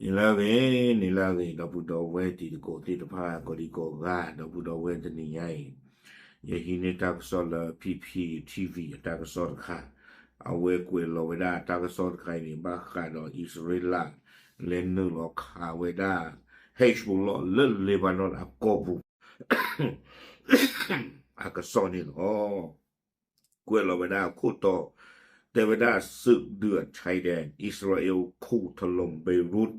နံၤလၢအဂ့ၤ, နံၤလၢအဂ့ၤ, ဒီပုၢ်ဒီဝဲၢ်တံၤသကိးသ့ၣ်တဖၣ် ကိးဒံကိးဂၤ, ဒီပုၢ်ဒီဝဲၢ်တနံၤညါအံၤ, ယဟံးန့ၢ်တၢ်ကစီၣ်လၢ P P T V အတၢ်ကစီၣ်တခါ, အဝဲကွဲးလီၤဝဲဒၣ်တၢ်ကစီၣ်တခါအံၤန့ၣ် ဘၣ်ဃးဒီးအံၣ်စရ့လး လဲၤနုာ်လီၤခးဝဲဒၣ် Hezbollah လၢ Lebanon အကီၢ်ပူၤ အကစီၣ်န့ၣ်လီၤ. ကွဲးလီၤဝဲဒၣ်အခိၣ်တီ, တဲဝဲဒၣ် စစ်ဒုတ် ชายแดน อิสราเอล ถล่มเบรุต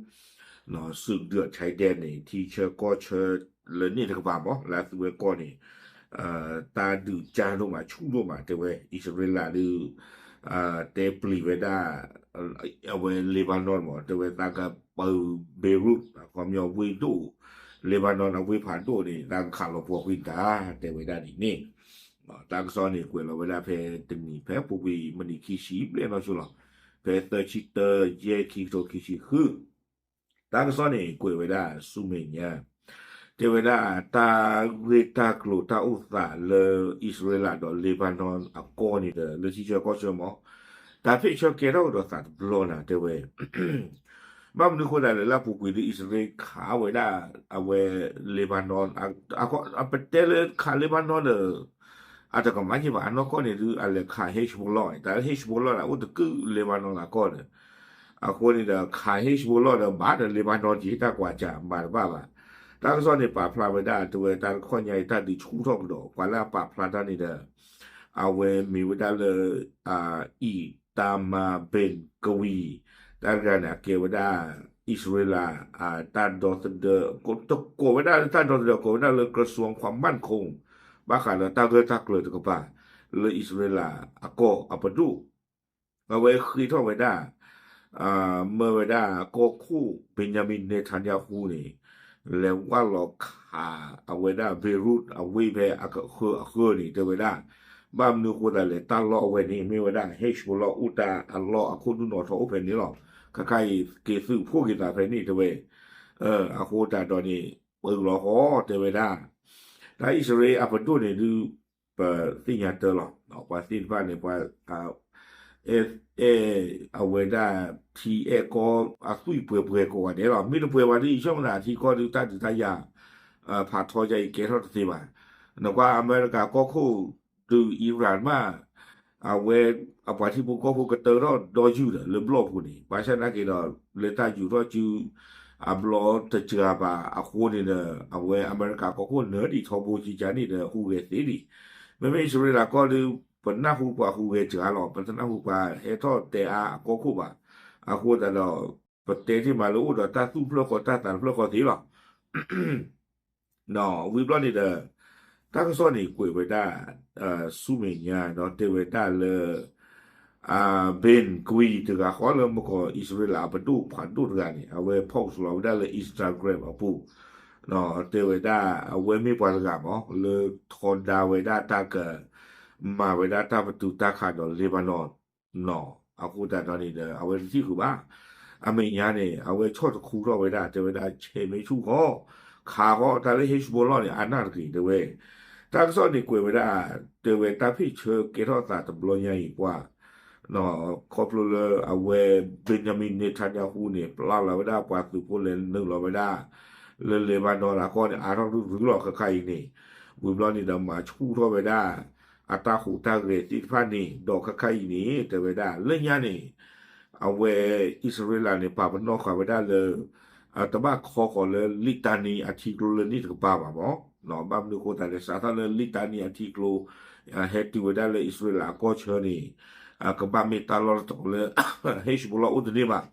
စစ်ဒုတ် ชายแดน န့ၣ် ထံဆၢကီၢ်ဆၢလၢန့ၣ်တကပၤမး လၢအသုးဝဲကီၢ်န့ၣ် တၢ်ဒုးကၢ်ဒိၣ်မး ဆူၣ်ဒိၣ်မး တဲဝဲ အံၣ်စရ့လးဒုး တဲပျံၤဝဲဒၣ် အဝဲ Lebanon မး တဲဝဲသးကပၢၤ Beirut အခီပညီဝ့ၢ်ဒိၣ် Lebanon အဝ့ၢ်ဖးဒိၣ်န့ၣ် သးကခးလီၤပှီၢ်ကွံာ်တၢ် တဲဝဲဒၣ်ဒ်န့ၣ်. တၢ်ကစီၣ်န့ၣ် ကွဲးလီၤဝဲဒၣ်ဖဲတနံၤ ဖဲပူၤကွံာ်မုၢ်နံၤခံဆံဘျဲၣ်နီၢ်ဆိလီၤ. ဖဲသၢဆံတၢ ယဲၢ် ခံကထိခံဆံဃု တၢ်ကစီၣ်န့ၣ် ကွဲးဝဲဒၣ်ဆူမဲာ်ညါ တဲဝဲဒၣ် တၢ်ဂ့ၢ်တၢ်ကျိၤတၢ်အိၣ်သးလၢအံၣ်စရ့လးဒီး Lebanon အကီၢ်န့ၣ်ဒီး လၢထံဆၢကီၢ်ဆၢမး တၢ်ဖ့ၣ်ဆၢကဲထီၣ်ကဒီးသးတဘျီနၤ တဲဝဲ ဘၣ်မနုၤဃိသတးလဲၣ် လၢအပူၤကွံာ်ဒ်အံၣ်စရ့လးခးဝဲဒၣ် အဝဲ Lebanon အပတဲလၢခး Lebanon ဒီး အတကမၣ်က့ၤဘၣ် အနီၢ်ကီၢ်န့ၣ်ဒုး အလဲၤခး Hezbollah တၢ်လၢ Hezbollah န့ၣ် အိၣ်တကုၢ် Lebanon အကီၢ်ဒီး အဃိန့ၣ်ဒီး ခး Hezbollah ဒီး ဘၣ်ဒီး Lebanon က့ၤတၢ်ကွၢ်စၢ် မၤတဘၣ်ဘၣ်. တၢ်ကစီၣ်န့ၣ် ပာ်ဖျါဝဲဒၣ် တဲဝဲတၢ်တခီညါအံၤ တၢ်ဒုးဆူၣ်ထီၣ်ကဒီး ပှၤလၢအပာ်ဖျါတၢ်န့ၣ်ဒီး အဝဲမ့ၢ်ဝဲဒၣ်လၢ Itamar Ben-Gvir တၢ်တဂၤန့ၣ် အကဲဝဲဒၣ် အံၣ်စရ့လး တၢ်ဒီသဒၢ တကိးဝဲဒၣ်လၢတၢ်ဒီသဒၢ ကိးဝဲဒ၁ၣ်လၢ กระทรวงความมั่นคง ဘၣ်ဃးဒီးတၢ်ဂၢၢ်တၢ်ကျၢၤတကပၤ လၢအံၣ်စရ့လးအကီၢ်အပဒိၣ် အဝဲဃ့ထီၣ်ဝဲဒၣ် မၢဝဲဒၣ်ကီၢ်ခိၣ် Benjamin Netanyahu န့ၣ် လဲၤဝၢ်လီၤခးအဝဲဒၣ် Beirut အဝ့ၢ်ဖဲအကဃၢအဃၢန့ၣ် တဲဝဲဒၣ် ဘၣ်မနုၤဃိသတးလဲၣ် တၢ်လီၢ်အဝဲန့ၣ် မ့ၢ်ဝဲဒၣ် Hezbollah အိၣ်တၢ်အလီၢ်အခိၣ်ဒုၣ်နီၣ်ထီၣ်အိၣ်ဖဲန့ၣ်လီၤ. ခဲခါအံၤ က့ၤသုးဖှိၣ်က့ၤသးဖဲန့ၣ် တဲဝဲ အဃိသတးဒီးန့ၣ် ပၢလီၤဃီ တဲဝဲဒၣ် တၢ်အံၣ်စရ့လးအပဒိၣ်န့ၣ်ဒုး ပသ့ၣ်ညါတၢ်လီၤ. ပှၤသ့ၣ်တဖၣ်န့ၣ် ပှၤ အဲၣ် အဲၣ် အဝဲဒၣ် ထံအဲၣ်ကီ အသွံၣ်ပှဲၤပှဲၤကိးဂၤဒဲးလီၤ. မ့ၢ်တပှဲၤဘၣ်ဒ်အံၤ ဆိကမိၣ်သးထံကီၢ်ဒုး တၢ်ဒုးတၢ်ယၤ ဖးထီယါအံၤ ကဲထီၣ်တသ့ဘၣ်. နကွၢ်အမဲရကၤကီၢ်ခိၣ်ဒုး Iran မး အဝဲ အပှၤထံဖိကီၢ်ဖိကတၢၢ်ထီၣ်ဒီယုၢ်ဒီး လၢဘျီၣ်ပူၤန့ၣ် ဘၣ်ဆၣ်သနာ်က့ဒီး လၢတၢ်ယူၤထီၣ်စု အဘျီတစှၤဘၣ်အဃိန့ၣ်ဒီး အဝဲအမဲရကၤကီၢ်ခိၣ်နၢၤဒံးထီဘိကကါန့ၣ်ဒီး ဟူးဂဲၤသ့ဒံး. မ့မ့ၢ်အံၣ်စရ့လးကီၢ်ဒုး ပနၢ်ဟူပှၤဟူးဂဲၤစှၤလီၤ. ပတနၢ်ဟူပှၤဟဲထီၣ်တဲအါအကီၢ်ခိၣ်ဘၣ်. အဃိသတးဒီး ပတဲတ့ၢ်မးလၢအိၣ်ဒီးတၢ်သူၣ်ဖျၢၣ်ဃီတၢ်သးတဖျၢၣ်ဃီသ့လီၤ. ဝံၤဘျီန့ၣ်ဒီး တၢ်ကစီၣ်န့ၣ်ကွဲးဝဲဒၣ် ဆူမဲာ်ညါဒီးတဲဝဲဒၣ်လၢ Ben Gvir တဂၤဃီလၢမ့ၢ်ကီးအံၣ်စရ့လးအပဒိၣ်ဖးဒိၣ်တဂၤန့ၣ် အဝဲ post လီၤဝဲဒၣ်လၢ Instagram အပူၤ တဲဝဲဒၣ် အဝဲမ့ၢ်ပှၤတဂၤမး လၢထီဒါဝဲဒၣ်တၢ်က မၤဝဲဒၣ်တၢ်ပတုာ်တၢ်ခးဒီး Lebanon နီၤ အဃိသတးဒီးန့ၣ်ဒီး အဝဲတထံၣ်ဃုာ်ဘၣ်. အမဲာ်ညါန့ၣ် အဝဲဆီၣ်တခူထီၣ်ဝဲဒၣ် တဲဝဲဒၣ် ဆဲးမ့ၢ်ဆူၣ်ဃီ ခးဃီ တၢ်လၢ Hezbollah န့ၣ် အနၢ်တဂ့ၤ တဲဝဲ. တၢ်ကစီၣ်န့ၣ်ကွဲးဝဲဒၣ် တဲဝဲတၢ်ဖ့ၣ်ဆၢကဲထီၣ်သးတဘျီညါအံၤ ပှၤ ခီဖျိလၢအဝဲ Benjamin Netanyahu န့ၣ် ပျၢ်လီၤဝဲဒၣ်ပှၤသုးဖိလဲၤနုာ်လီၤဝဲဒၣ် လၢ Lebanon အကီၢ်န့ၣ် အါထီၣ်ရုၢ်ရုၢ်လီၤ ခဲခါအံၤန့ၣ် ဝံၤဘျီန့ၣ်ဒီးမၤဆူၣ်ထီၣ်ဝဲဒၣ် အတၢ်ဟူးတၢ်ဂဲၤသ့ၣ်တဖၣ်န့ၣ် ဒီးခဲခါအံၤန့ၣ် တဲဝဲဒၣ် လၢညါန့ၣ် အဝဲအံၣ်စရ့လးန့ၣ် ပာ်ပနီၣ်ဃာ်ဝဲဒၣ်လၢ တဘၣ်ခီဃီၤလၢ Litani အထံကျိလၢန့ၣ်တကပၤဘၣ်မး ဘၣ်မနုၤအဃိသတးလဲၣ် စးထီၣ်လၢ Litani အထံကျိ ဟဲတုၤဝဲဒၣ်လၢအံၣ်စရ့လးအကီၢ်ဆၢန့ၣ် ကဘၣ်မ့ၢ်တၢ်လီၢ်တတီၤလၢ Hezbollah အိၣ်တန့ၢ်ဘၣ်.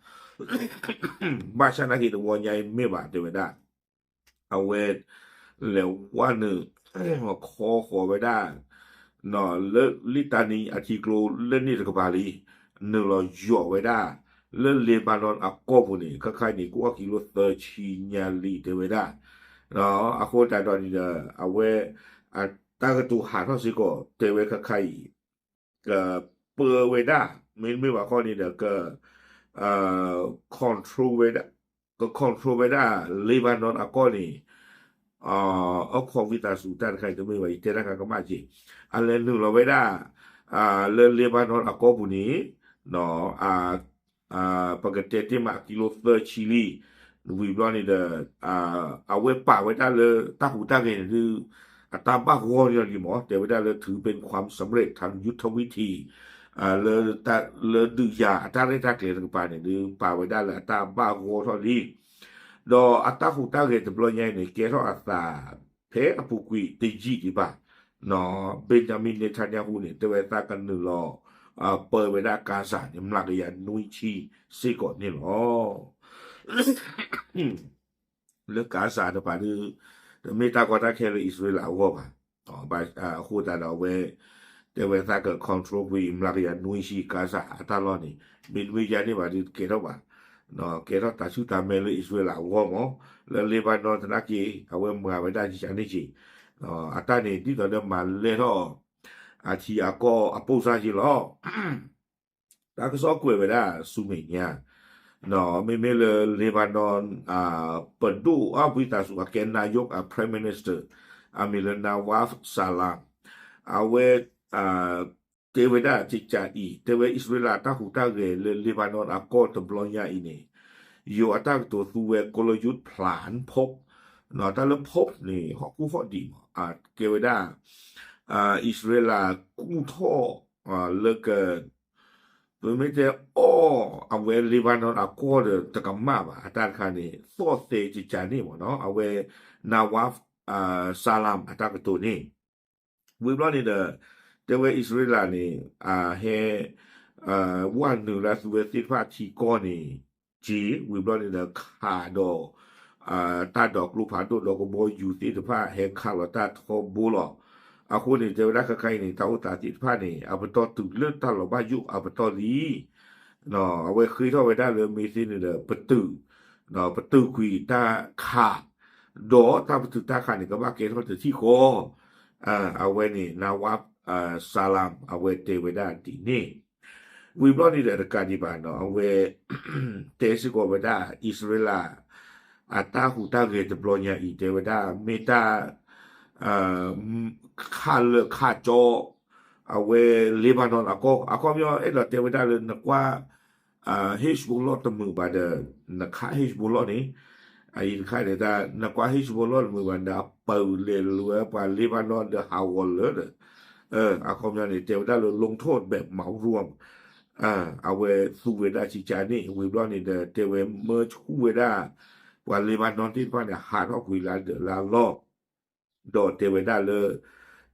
ဘၣ်ဆၣ်သနာ်က့တဝီညါအံၤမ့ၢ်ဘၣ် တဲဝဲဒၣ် အဝဲ လဲၤဝဲနုာ် ခီဃီၤဝဲဒၣ် လၢ Litani အထံကျိလၢန့ၣ်တကပၤလံ နုာ်လီၤယိာ်ဝဲဒၣ် လၢ Lebanon အကီၢ်ပူၤန့ၣ် ခဲခါအံၤန့ၣ် ကအိၣ်ကံလိသၢဆံညါလံ တဲဝဲဒၣ်. အဃိသတးဒီးန့ၣ်ဒီး အဝဲ တၢ်ကတိၤဟးထီၣ်စ့ၢ်ကီး တဲဝဲခဲခါအံၤ ကပၢဝဲဒၣ် မ့တမ့ၢ်ဘၣ်ခီန့ၣ်ဒီး က control ဝဲဒၣ် က control ဝဲဒၣ် Lebanon အကီၢ်န့ၣ် အခီၣ်ဝံသးစူၤတၢ်တခါအံၤတမ့ၢ်ဘၣ် ယတဲတၢ်ခါကမၣ်က့ၤ အလဲၤနုာ်လီၤဝဲဒၣ် လၢ Lebanon အကီၢ်ပူၤန့ၣ် ပကတဲတ့ၢ်မးအကံလိသၢဆံလံ ဝံၤဘျီန့ၣ်ဒီး အဝဲပာ်ဝဲဒၣ်လၢတၢ်ဟူးတၢ်ဂဲၤန့ၣ်ဒုး အတၢ်ဘၣ်ဂီၢ်န့ၢ်လီၤလံမး တဲဝဲဒၣ်လၢ ถือเป็นความสำเร็จทางยุทธวิธี လၢဒုးယၤအတၢ်ရဲၣ်တၢ်ကျဲၤတကပၤန့ၣ်ဒုး ပာ်ဝဲဒၣ်လၢအတၢ်ဘၣ်ဂီၢ်ထီၣ်လံ ဒီးအတၢ်ဟူးတၢ်ဂဲၤတဘျီညါအံၤန့ၣ် ကဲထီၣ်အသး ဖဲအပူၤကွံာ်တယံာ်ဒံးဘၣ် Benjamin Netanyahu န့ၣ် တဲဝဲသးကနုာ်လီၤ ပၢဝဲဒၣ် Gaza န့ၣ် မျးကယၤနွံဆံစ့ၢ်ကီးန့ၣ်လီၤ. လၢ Gaza တပၤဒုး တမ့ၢ်တၢ်ကီတၢ်ခဲလၢအံၣ်စရ့လးအဂီၢ်ဘၣ်. အဃိသတးဒီးအဝဲ တဲဝဲသးက control ကွံာ် မျးကယၤနွံဆံ Gaza အတၢ်လီၢ်န့ၣ် မ့တမ့ၢ်ယါန့ၣ်ဘၣ်ဒုးတကဲထီၣ်ဘၣ်. ကဲထီၣ်တၢ်ဆူၣ်တၢ်မဲလၢအံၣ်စရ့လးအဂီၢ်မး လၢ Lebanon သနာ်က့ အဝဲမၤဝဲဒၣ်ယါန့ၣ်က့ၤ အတၢ်န့ၣ် ဒ်သိးဒီးမၤလဲၢ်ထီၣ် အထံအကီၢ်အပိၢ်စၢ်က့ၤလီၤ. တၢ်ကစီၣ်ကွဲးဝဲဒၣ်ဆူမဲာ်ညါ မ့မ့ၢ်လၢ Lebanon ပဒိၣ်အဝံသးစူၤ အကဲ နာယိး အ Prime Minister အမံၤလၢ Nawaf Salam အဝဲ တဲဝဲဒၣ်ကကးအံၤ တဲဝဲအံၣ်စရ့လးတၢ်ဟူးတၢ်ဂဲၤလၢ Lebanon အကီၢ်တဘျီညါအံၤန့ၣ် ယိၤအတၢ်ကတိၤသူဝဲ กลยุทธ์แผนพบ တၢ်လၢ พบ န့ၣ် ဟီၣ်ခိၣ်ဟီၣ်ဒံးမး ကဲဝဲဒၣ် အံၣ်စရ့လးကူၣ်ထီၣ် လၢက ပမ့ၢ်တဲအီၣ်အဝဲ Lebanon အကီၢ်ဒီးတကမၣ်ဘၣ် အတၢ်တခါန့ၣ် သီၣ်သဲကကးန့ၣ်မးနီၤ အဝဲ Nawaf Salam အတၢ်ကတိၤန့ၣ် ဝံၤဘျီန့ၣ်ဒီး တဲဝဲအံၣ်စရ့လးန့ၣ် အဟဲ ဝဲနုာ်လၢသုဝဲသ့ၣ်တဖၣ်ထံကီၢ်န့ၣ် က့ၤ ဝံၤဘျီန့ၣ်ဒီးခးဒီး တၢ်ဒိးကျိဖးဒိၣ်ဒီးကဘီယူၤသ့ၣ်တဖၣ် ဟဲခးလီၤတၢ်ထီဘိလီၤ. အဃိန့ၣ် တဲဝဲဒၣ်ခဲခါအံၤန့ၣ် တၢ်အိၣ်သးသ့ၣ်တဖၣ်န့ၣ် အပတီၢ်တုၤလၢတၢ်လီၤဘၣ်ယိၣ်အပတီၢ်လံ အဝဲဃ့ထီၣ်ဝဲဒၣ်လၢမ့ၢ်သ့န့ၣ်ဒီး ပတုာ် ပတုာ်ကွံာ်တၢ်ခး ဒီးတၢ်ပတုာ်တၢ်ခးန့ၣ် ကဘၣ်ကဲထီၣ်တထံၣ်ဃီ အဝဲန့ၣ် Nawaf Salam အဝဲတဲဝဲဒၣ်ဒ်န့ၣ် ဝံၤဘျီန့ၣ်ဒီးတကးဒံးဘၣ်နီၤ အဝဲ တဲစ့ၢ်ကီးဝဲဒၣ် အံၣ်စရ့လး အတၢ်ဟူးတၢ်ဂဲၤတဘျီညါအံၤ တဲဝဲဒၣ် မ့ၢ်တၢ် ခးလၢာ်ခးကၠီ အဝဲ Lebanon အကီၢ် အခီပညီအဲၣ်ဒိးတဲဝဲဒၣ်လၢနကွၢ် Hezbollah တမုာ်ဘၣ်ဒီး နခး Hezbollah န့ၣ် အအံၤတခါန့ၣ် နကွၢ် Hezbollah တမုာ်ဘၣ်ဒီး အပၢ်လဲၤလၢပှၤ Lebanon ဒီးဟးဂီၤလၢာ်ဒီး အခီပညီန့ၣ် တဲဝဲဒၣ်လၢ ลงโทษแบบเหมารวม အဝဲသူဝဲဒၣ်ကကးန့ၣ် ဝံၤဘျီန့ၣ်ဒီး တဲဝဲမၢဆူၣ်ဝဲဒၣ် ပှၤ Lebanon သ့ၣ်တဖၣ်န့ၣ် ဟးထီၣ်ကွံာ်လၢဒၢးလၢလီၢ် ဒီးတဲဝဲဒၣ်လၢ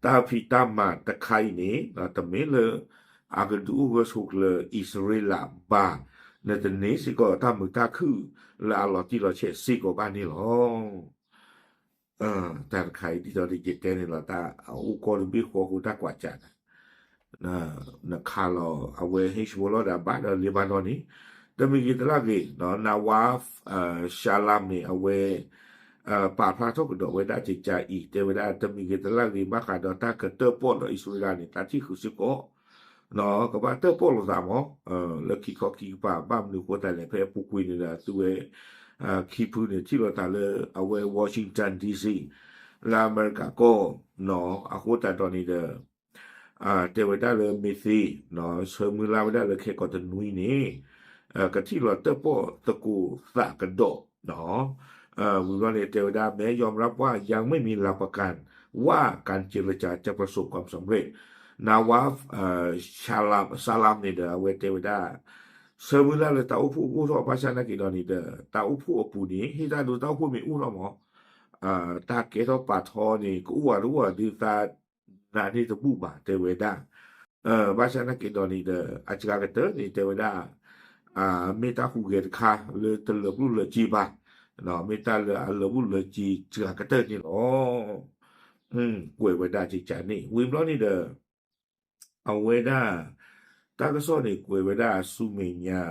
တၢ်ဖံးတၢ်မၤတခါအံၤန့ၣ် တမ့ၢ်လၢ အကဒုးအိၣ်ဂၢၢ်ဆိးကျၢၤအံၣ်စရ့လးဘၣ်, နတန့ၢ်စ့ၢ်ကီးတၢ်မုာ်တၢ်ခုၣ်လၢအလီၤတံၢ်လီၤဆဲးစ့ၢ်ကီးဘၣ်န့ၣ်လီၤ. တၢ်တခါအံၤဒ်သိးဒီးယတဲန့ၣ်လီၤ တၢ်အိၣ်ကီၢ်တဘ့ၣ်ဃီဃိတၢ်ကွၢ်စးန့ၣ် နခးလီၤအဝဲ Hezbollah ဒီးဘၣ်ဒီး Lebanon န့ၣ် တမံၤဂ့ၤတလၢ်ဂ့ၤ Nawaf Salam န့ၣ် အဝဲ ပာ်ဖျါထီၣ်ကဒီးဝဲဒၣ်ကကးအံၤ တဲဝဲဒၣ် တမံၤဂ့ၤတလၢ်ဂ့ၤ ဘၣ်ဃးဒီးတၢ်ကတၢၢ်ပီၣ်လၢအံၣ်စရ့လးန့ၣ် တၢ်ထံၣ်ဃုာ်စ့ၢ်ကီး ကဘၣ်တၢၢ်ပီၣ်လိာ်သးမး လၢခံခီခံကပၤ ဘၣ်မနုၤအဃိသတးလဲၣ် ဖဲအပူၤကွံာ်န့ၣ်ဒီး သုဝဲ ခံဖုန့ၣ် ထံၣ်လိာ်သးလၢအဝဲ Washington D C လၢအမဲရကၤကီၢ် အဃိသတးဒီးန့ၣ်ဒီး တဲဝဲဒၣ်လၢမ့ၢ်သ့ ဆၢမုၢ်လၢ်ဝဲဒၣ်လၢခဲကိာ်တနွံန့ၣ် ကထံၣ်လီၤတၢၢ်ပီၣ်သကိးသးကဒီး ဝံၤဘျီန့ၣ် တဲဝဲဒၣ် แม้ยอมรับว่ายังไม่มีหลักประกันว่าการเจรจากจะประสบความสำเร็จ Nawaf Salam န့ၣ်ဒီး အဝဲတဲဝဲဒၣ် ဆၢမုၢ်လၢ်လၢတၢ်အိၣ်ဖှိၣ်ကအိၣ်ထီၣ် ဘၣ်ဆၣ်သနာ်က့ဒီးန့ၣ်ဒီး တၢ်အိၣ်ဖှိၣ်အပူၤန့ၣ် ဟ့ၣ်တၢ်ဒိတၢ်အိၣ်ဖှိၣ်မ့ၢ်အိၣ်ထီၣ်မး တၢ်ကဲထီၣ်ပာ်ထီန့ၣ် ကအိၣ်ဝဲတအိၣ်ဝဲဒုးသး နးန့ၢ်တဘူၣ်ဘၣ် တဲဝဲဒၣ် ဘၣ်ဆၣ်သနာ်က့ဒီးန့ၣ်ဒီး အစှၤကတၢၢ်န့ၣ် တဲဝဲဒၣ် မ့ၢ်တၢ်ဟူးဂဲၤတခါလၢတလၢာ်ဘူၣ်လၢာ်စ့ၤဘၣ် မ့ၢ်တၢ်လၢအလၢာ်ဘူၣ်လၢာ်စ့ၤစှၤကတၢၢ်န့ၣ်လီၤ. ကွဲးဝဲဒၣ်ကကးန့ၣ် ဝံၤဘျီန့ၣ်ဒီး အဝဲဒၣ် တၢ်ကစီၣ်န့ၣ် ကွဲးဝဲဒၣ်ဆူမဲာ်ညါ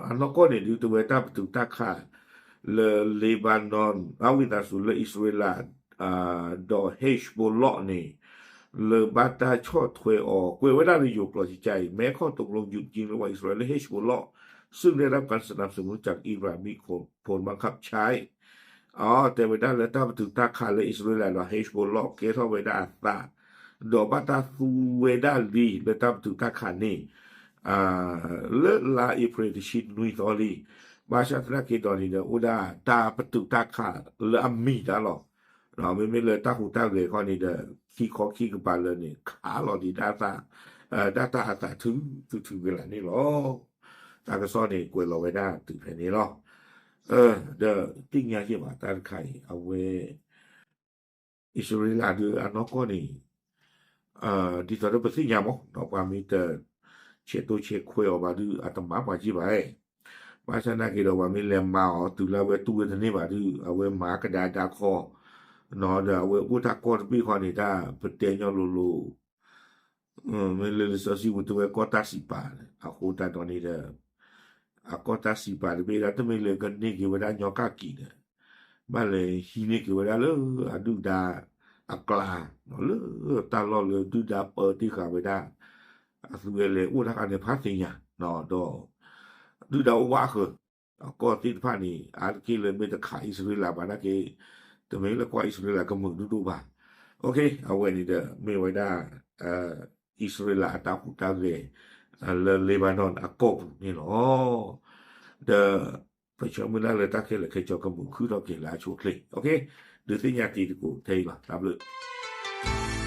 အနီၢ်ကီၢ်န့ၣ်ဒုး တဝဲတၢ်ပတုာ်တၢ်ခး လၢ Lebanon အဝံသးစူၤလၢအံၣ်စရ့လး ဒီး Hezbollah န့ၣ် လၢဘၣ်တၢ်ဆီၣ်ထွဲအီၤ ကွဲးဝဲဒၣ်လၢယိၤကျိာ်ကကးအံၤ แม้ข้อตกลงหยุดยิงระหว่างอิสราเอลและ Hezbollah ซึ่งได้รับการสนับสนุนจากอิหร่านมีผลบังคับใช้ တဲဝဲဒၣ်လၢတၢ်ပတုာ်တၢ်ခးလၢအံၣ်စရ့လးဒီး Hezbollah ကဲထီၣ်ဝဲဒၣ်အသး ဒီးဘၣ်တၢ်သူဝဲဒၣ်လံလၢတၢ်ပတုာ်တၢ်ခးန့ၣ် လၢလါအ့ဖြ့ၣ်တဆံနွံသီလံ ဘၣ်ဆၣ်သနာ်က့ဒီးန့ၣ်ဒီး အိၣ်ဒၣ်တၢ်ပတုာ်တၢ်ခးလၢအမံၤတၢ်လီၤ. မ့မ့ၢ်လၢတၢ်ဟူးတၢ်ဂဲၤခီန့ၣ်ဒီး ခံခီခံကပၤလၢာ်န့ၣ် ခးလီၤဒံးတၢ်သး, တၢ်တၢ်အသးထုထုထုဝဲလၢာ်န့ၣ်လီၤ. တၢ်ကစီၣ်န့ၣ် ကွဲးလီၤဝဲဒၣ်တုၤဖဲန့ၣ်လီၤ. ဒီးသ့ၣ်ညါယဲၢ်ဘၣ်တၢ်တခါအံၤ အဝဲ အံၣ်စရ့လးဒုးအနီၢ်ကီၢ်န့ၣ် ဒ်သိးဒီးပသ့ၣ်ညါမး ဒီးပှၤမ့ၢ်တဆဲးတိဆဲးခွဲးအီၤဘၣ်ဒုး အတမၤပှၤက့ၢ်ဘၣ်. ဘၣ်ဆၣ်သနာ်က့ဒီး ပှၤမ့ၢ်လဲၤမၤအီၤတုၤလၢအဝဲတူၢ်ဝဲတန့ၢ်ဘၣ်ဒုး အဝဲမၤကဒါဒါခီ, ဒီးအဝဲအိၣ်တၢ်ကီၢ်တဘ့ၣ်ဃီန့ၣ် တၢ်ပတဲညီလိၤလိၤ မ့ၢ်လၢလံာ်စီဆှံပူၤတဲဝဲကီၢ်တၢ်စံးပာ်န့ၣ် အဃိသတးဒီးန့ၣ်ဒီး အကီၢ်တၢ်စံးပာ်တဘ့ၣ်ဒၣ် တမ့ၢ်လၢကန့ၢ်က့ၤဝဲဒၣ်ညီကၣ်ကံၤဒီး ဘၣ်လဲၤဟံးန့ၢ်က့ၤဝဲဒၣ်လၢအဒုၣ်ဒါအကျါ လၢတၢ်လီၢ်လၢဒုၣ်ဒါပၢတ့ၢ်ဃာ်ဝဲဒၣ် အသုဝဲလဲၤအိၣ်တၢ်ခါန့ၣ်ဖးသ့ၣ်ညါ ဒီး ဒုၣ်ဒါအိၣ်ဝးဃၢၤ အကီၢ်သ့ၣ်တဖၣ်န့ၣ် အါတက့ၢ်လၢမ့ၢ်တခးအံၣ်စရ့လးဘၣ်နာ်က့ တမ့ၢ်လၢကွၢ်အံၣ်စရ့လးကမုာ်ဒိၣ်ဒိၣ်ဘၣ်. အဝဲန့ၣ်ဒီး မ့ၢ်ဝဲဒၣ် အံၣ်စရ့လးအတၢ်ဟူးတၢ်ဂဲၤ လၢ Lebanon အကီၢ်ပူၤန့ၣ်လီၤ. ဒီး ပဆၢမုၢ်လၢ်လၢတၢ်ခဲလၢာ်ခဲဆ့ကမုာ်ခုၣ်ထီၣ်က့ၤလၢအဆိအချ့ ဒုးသ့ၣ်ညါတံၤသကိးထဲအံၤလီၤ. တၢ်ဘျုး